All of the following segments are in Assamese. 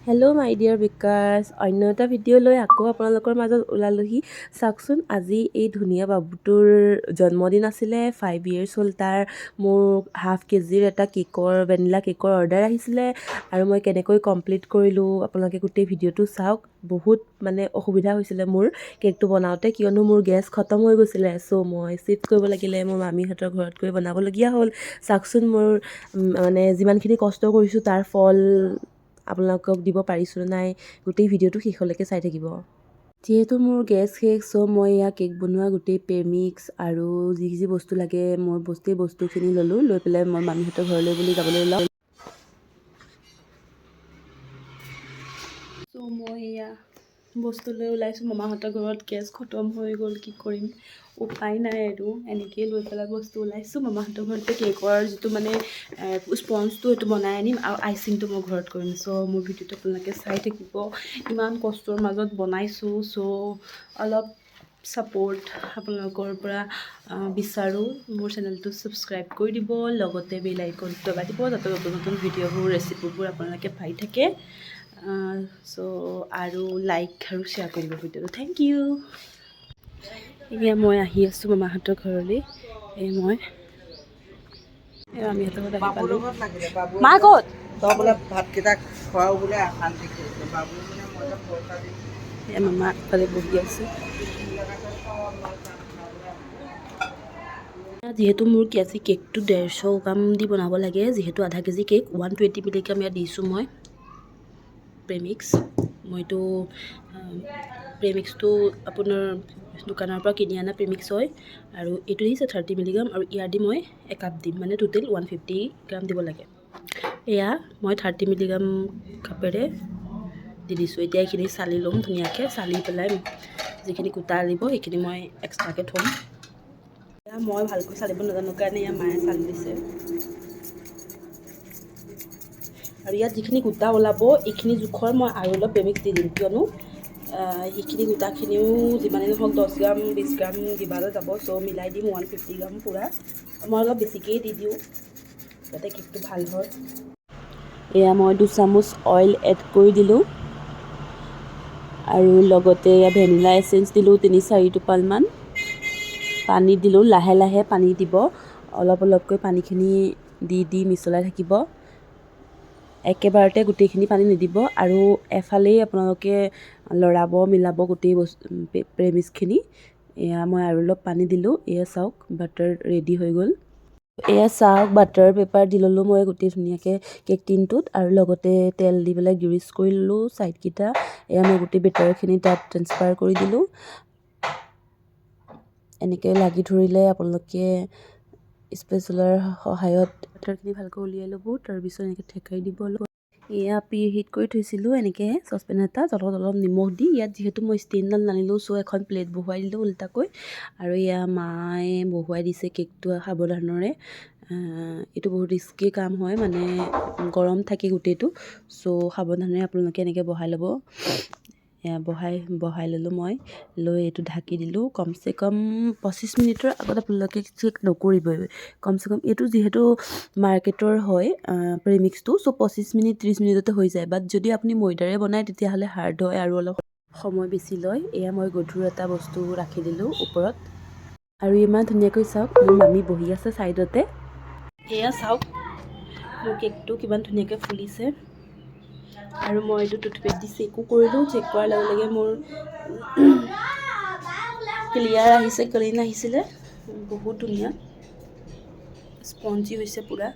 হেল্ল' মাই ডিয়াৰ বিকাশ, অন্য এটা ভিডিঅ' লৈ আকৌ আপোনালোকৰ মাজত ওলালোহি। চাওকচোন, আজি এই ধুনীয়া বাবুটোৰ জন্মদিন আছিলে। 5 ইয়েৰ্ছ হ'ল তাৰ। মোৰ হাফ কেজিৰ এটা কেকৰ, ভেনিলা কেকৰ অৰ্ডাৰ আহিছিলে আৰু মই কেনেকৈ কমপ্লিট কৰিলোঁ, আপোনালোকে গোটেই ভিডিঅ'টো চাওক। বহুত মানে অসুবিধা হৈছিলে মোৰ কেকটো বনাওঁতে, কিয়নো মোৰ গেছ খতম হৈ গৈছিলে। চ' মই চিফ্ট কৰিব লাগিলে, মোৰ মামীহঁতৰ ঘৰত গৈ বনাবলগীয়া হ'ল। চাওকচোন, মোৰ মানে যিমানখিনি কষ্ট কৰিছোঁ, তাৰ ফল আপোনালোকক দিব পাৰিছোঁ নাই, গোটেই ভিডিঅ'টো শেষলৈকে চাই থাকিব। যিহেতু মোৰ গেছ শেষ, চ' মই এয়া কেক বনোৱা গোটেই প্ৰেমিক্স আৰু যি যি বস্তু লাগে, মই বস্তুখিনি ল'লোঁ। লৈ পেলাই মই মামীহঁতৰ ঘৰলৈ বুলি যাবলৈ ওলাওঁ। চ' মই এয়া বস্তু লৈ ওলাইছোঁ মামাহঁতৰ ঘৰত। গেছ খতম হৈ গ'ল, কি কৰিম, উপায় নাই আৰু এনেকৈয়ে লৈ পেলাই বস্তু ওলাইছোঁ মামাহঁতৰ ঘৰতে। কেকৰ যিটো মানে স্পঞ্জটো, সেইটো বনাই আনিম আৰু আইচিংটো মই ঘৰত কৰিম। চ' মোৰ ভিডিঅ'টো আপোনালোকে চাই থাকিব। ইমান কষ্টৰ মাজত বনাইছোঁ, চ' অলপ ছাপৰ্ট আপোনালোকৰ পৰা বিচাৰোঁ। মোৰ চেনেলটো ছাবস্ক্ৰাইব কৰি দিব, লগতে বেল আইকনটো দবাই দিব, যাতে নতুন নতুন ভিডিঅ'বোৰ, ৰেচিপিবোৰ আপোনালোকে পাই থাকে। চ' আৰু লাইক আৰু শ্বেয়াৰ কৰিব ভিডিঅ'টো। Thank U. এতিয়া মই আহি আছোঁ মামাহঁতৰ ঘৰলৈ। এই মামীহঁতৰ ঘৰত আহি বাবুৰ পালোঁ। লগত লাগিলে বাবু। মা ক'ত? তই বোলে ভাতকেইটা খোৱাও বোলে শান্তি কৰিছে বাবু। মানে মই যে পইচা দিম। এই মামা আগফালে বহি আছে। যিহেতু মোৰ আজি কেকটো 150 গ্ৰাম দি বনাব লাগে, যিহেতু আধা কেজি কেক, 120 মিলিগ্ৰাম ইয়াত দিছোঁ মই প্ৰেমিক্স। মইতো প্ৰেমিক্সটো আপোনাৰ দোকানৰ পৰা কিনি অনা প্ৰেমিক্স হয় আৰু এইটো দিছে 30 মিলিগ্ৰাম আৰু ইয়াৰ দি মই একাপ দিম, মানে টোটেল 150 গ্ৰাম দিব লাগে। এয়া মই 30 মিলিগ্ৰাম কাপেৰে দি দিছোঁ। এতিয়া এইখিনি চালি ল'ম ধুনীয়াকৈ। চালি পেলাই যিখিনি গোটা দিব, সেইখিনি মই এক্সট্ৰাকৈ থ'ম। এয়া মই ভালকৈ চালিব নাজানো কাৰণে এয়া মায়ে চালি দিছে। আৰু ইয়াত যিখিনি গোটা ওলাব, এইখিনি জোখৰ মই আৰু অলপ প্ৰেমিক্স দি দিম, কিয়নো সেইখিনি গোটাখিনিও যিমানেই নহওক 10 গ্ৰাম, 20 গ্ৰাম কিবা এটা যাব। চ' মিলাই দিম 150 গ্ৰাম পূৰা। মই অলপ বেছিকেই দি দিওঁ, যাতে কেকটো ভাল হয়। এয়া মই 2 চামুচ অইল এড কৰি দিলোঁ আৰু লগতে এয়া ভেনিলা এচেঞ্চ দিলোঁ 3-4 টোপালমান। পানী দিলোঁ। লাহে লাহে পানী দিব, অলপ অলপকৈ পানীখিনি দি দি মিছলাই থাকিব। একেবাৰতে গোটেইখিনি পানী নিদিব আৰু এফালেই আপোনালোকে লৰাব, মিলাব গোটেই বস্তু প্ৰেমিক্সখিনি। এয়া মই আৰু অলপ পানী দিলোঁ। এয়া চাওক, বাটাৰ ৰেডি হৈ গ'ল। এয়া চাওক, বাটাৰ পেপাৰ দি ল'লোঁ মই গোটেই ধুনীয়াকৈ কেক টিনটোত আৰু লগতে তেল দি পেলাই গ্ৰীজ কৰি ল'লোঁ ছাইডকেইটা। এয়া মই গোটেই বেটাৰখিনি তাত ট্ৰেন্সফাৰ কৰি দিলোঁ। এনেকৈ লাগি ধৰিলে আপোনালোকে স্পেচুলাৰ সহায়ত বাটাৰখিনি ভালকৈ উলিয়াই ল'ব। তাৰপিছত এনেকৈ থেকাই দিব অলপ। এয়া প্ৰি হিট কৰি থৈছিলোঁ এনেকৈ চচপেন এটা, তলত অলপ নিমখ দি। ইয়াত যিহেতু মই ষ্টেণ্ডডাল নানিলোঁ, চ' এখন প্লেট বহুৱাই দিলোঁ ওলোটাকৈ আৰু এয়া মায়ে বহুৱাই দিছে কেকটো সাৱধানেৰে। এইটো বহুত ৰিস্কি কাম হয়, মানে গৰম থাকে গোটেইটো। চ' সাৱধানেৰে আপোনালোকে এনেকৈ বহাই ল'ব। এয়া বহাই বহাই ল'লোঁ মই। লৈ এইটো ঢাকি দিলোঁ। কমচে কম 25 মিনিটৰ আগত আপোনালোকে চেক নকৰিবই। কমচে কম এইটো যিহেতু মাৰ্কেটৰ হয় প্ৰেমিক্সটো, চ' 25 মিনিট, 30 মিনিটতে হৈ যায়। বাট যদি আপুনি ময়দাৰে বনায়, তেতিয়াহ'লে হাৰ্ড হয় আৰু অলপ সময় বেছি লয়। এয়া মই গধুৰ এটা বস্তু ৰাখি দিলোঁ ওপৰত আৰু ইমান ধুনীয়াকৈ চাওক, মোৰ মামী বহি আছে ছাইডতে। এয়া চাওক, মোৰ কেকটো কিমান ধুনীয়াকৈ ফুলিছে আৰু মই এইটো টুথপেক দি চেকো কৰিলোঁ। চেক কৰাৰ লগে লগে মোৰ ক্লিয়াৰ আহিছে, ক্লিন আহিছিলে। বহুত ধুনীয়া স্পঞ্জি হৈছে পূৰা।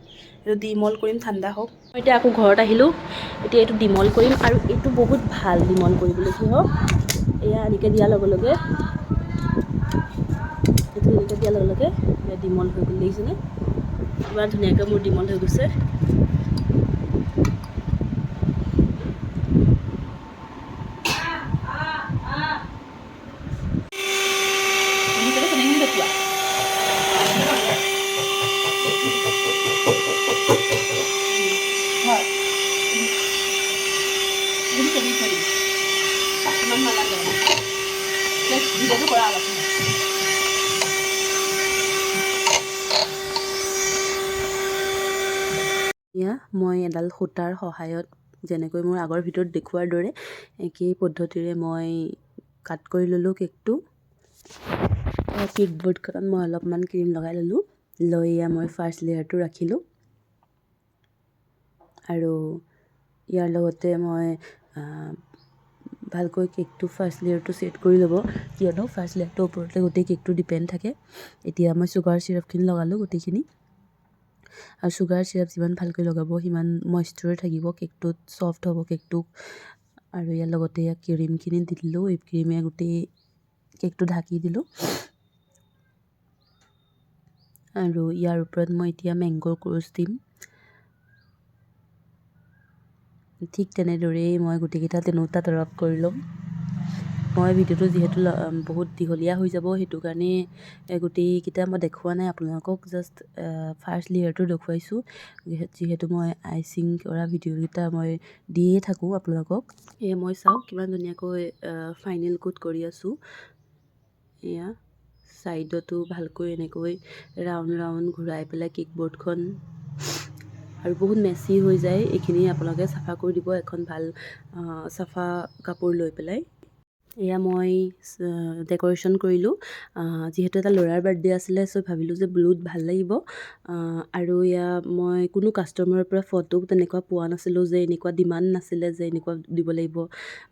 এইটো ডিমল্ড কৰিম, ঠাণ্ডা হওক। মই এতিয়া আকৌ ঘৰত আহিলোঁ। এতিয়া এইটো ডিমল্ড কৰিম আৰু এইটো বহুত ভাল ডিমল্ড কৰিবলৈ। কি হওক, এয়া এনেকৈ দিয়াৰ লগে লগে, এইটো এনেকৈ দিয়াৰ লগে লগে এয়া ডিমল্ড হৈ গ'ল। দেখিছেনে, ইমান ধুনীয়াকৈ মোৰ ডিমল্ড হৈ গৈছে। এয়া মই এডাল সূতাৰ সহায়ত যেনেকৈ মোৰ আগৰ ভিডিঅ'ত দেখুওৱাৰ দৰে একেই পদ্ধতিৰে মই কাট কৰি ল'লোঁ কেকটো। কেক বৰ্ডখনত মই অলপমান ক্ৰীম লগাই ল'লোঁ, লৈ এয়া মই ফাৰ্ষ্ট লেয়াৰটো ৰাখিলোঁ আৰু ইয়াৰ লগতে মই ভালকৈ কেকটো ফাৰ্ষ্ট লেয়াৰটো ছেট কৰি ল'ব, কিয়নো ফাৰ্ষ্ট লেয়াৰটোৰ ওপৰতে গোটেই কেকটো ডিপেণ্ড থাকে। এতিয়া মই চুগাৰ চিৰাপখিনি লগালোঁ গোটেইখিনি আৰু চুগাৰ চিৰাপ যিমান ভালকৈ লগাব, সিমান মইশ্চাৰ থাকিব কেকটোত, ছফ্ট হ'ব কেকটো। আৰু ইয়াৰ লগতে ইয়াৰ ক্ৰীমখিনি দি দিলোঁ। হুইপ ক্ৰীমে গোটেই কেকটো ঢাকি দিলোঁ আৰু ইয়াৰ ওপৰত মই এতিয়া মেংগ' ক্ৰুচ দিম। ঠিক তেনেদৰেই মই গোটেইকেইটা তিনিওটা তৰপ কৰি ল'ম। মই ভিডিঅ'টো যিহেতু বহুত দীঘলীয়া হৈ যাব, সেইটো কাৰণে গোটেইকেইটা মই দেখুওৱা নাই আপোনালোকক, জাষ্ট ফাৰ্ষ্ট লেয়াৰটো দেখুৱাইছোঁ, যিহেতু মই আইচিং কৰা ভিডিঅ'কেইটা মই দিয়ে থাকোঁ আপোনালোকক। এয়া মই চাওক কিমান ধুনীয়াকৈ ফাইনেল কোট কৰি আছোঁ। এয়া ছাইডতো ভালকৈ এনেকৈ ৰাউণ্ড ৰাউণ্ড ঘূৰাই পেলাই কেক বৰ্ডখন, আৰু বহুত মেচি হৈ যায়। এইখিনি আপোনালোকে চাফা কৰি দিব এখন ভাল চাফা কাপোৰ লৈ পেলাই। এয়া মই ডেক'ৰেশ্যন কৰিলোঁ। যিহেতু এটা ল'ৰাৰ বাৰ্থডে আছিলে, চ' ভাবিলোঁ যে ব্লুত ভাল লাগিব। আৰু এয়া মই কোনো কাষ্টমাৰৰ পৰা ফটো তেনেকুৱা পোৱা নাছিলোঁ যে এনেকুৱা ডিমাণ্ড নাছিলে যে এনেকুৱা দিব লাগিব।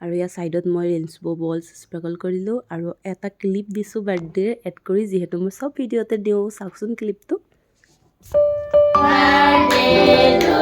আৰু ইয়াৰ ছাইডত মই ৰেইনব' বলছ স্প্ৰিংকল কৰিলোঁ আৰু এটা ক্লিপ দিছোঁ বাৰ্থডেৰ এড কৰি, যিহেতু মই চব ভিডিঅ'তে দিওঁ। চাওকচোন ক্লিপটো। Birthday.